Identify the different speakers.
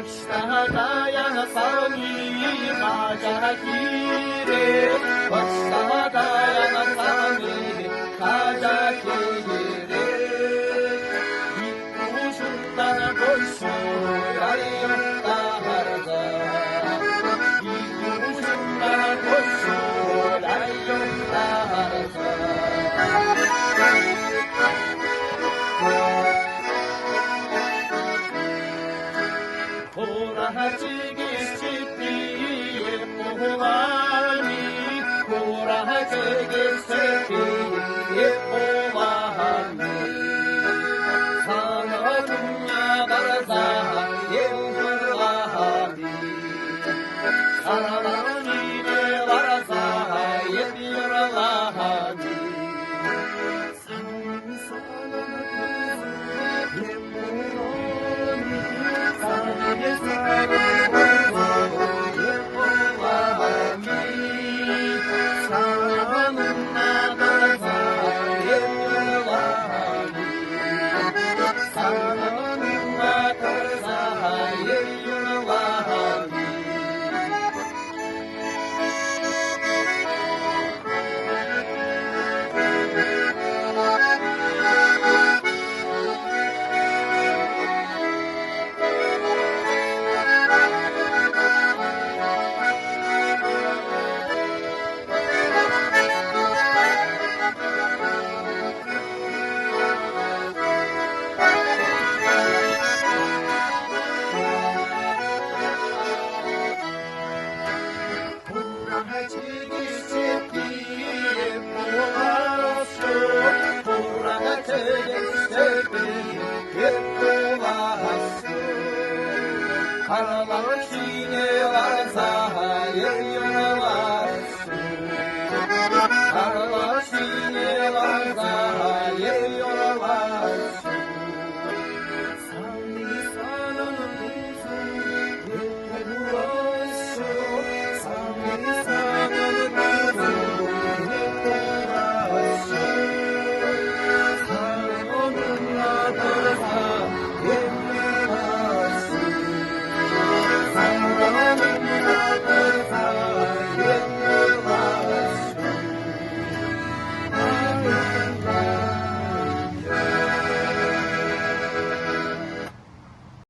Speaker 1: Ӑҫта каян савни кача хире, Ӑҫта каян савни кача хире. Куҫунтан куҫҫуль юхтарса, Куҫунтан куҫҫуль юхтарса. Хура чӗкеҫ чӗппи пулами, Хура чӗкеҫ чӗппи пулами. Сана чунна парса ем юрлами, Сана чунне парса ем юрлами.